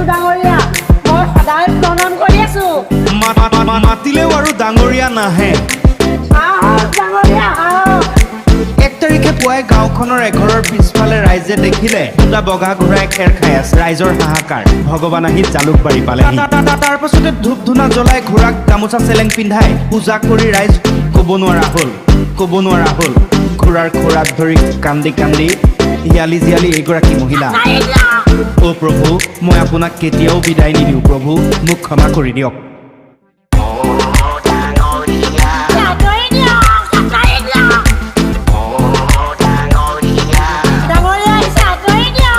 ডাঙৰীয়া, মই সদায় প্ৰণাম কৰি আছো। মাতিলেও আৰু ডাঙৰীয়া নাহে। আহক ডাঙৰীয়া, আহক। 1 তাৰিখে পুৱাই গাঁওখনৰ এঘৰৰ পিছফালে ৰাইজে দেখিলে দুটা বগা ঘোঁৰাই খেৰ খাই আছে। ৰাইজৰ হাহাকাৰ। ভগৱান আহি জালুকবাৰী পালেহি। তাৰ পাছতে ধূপ ধূনা জ্বলাই ঘোঁৰাক গামোচা চেলেং পিন্ধাই পূজা কৰি ৰাইজ ক'ব নোৱাৰা হ'ল, ক'ব নোৱাৰা হ'ল। ঘোঁৰাৰ খোৰাত ধৰি কান্দি কান্দি হিয়ালি জিয়ালি এইগৰাকী মহিলা। অ' প্ৰভু, মই আপোনাক কেতিয়াও বিদায় নিদিওঁ। প্ৰভু, মোক ক্ষমা কৰি দিয়ক।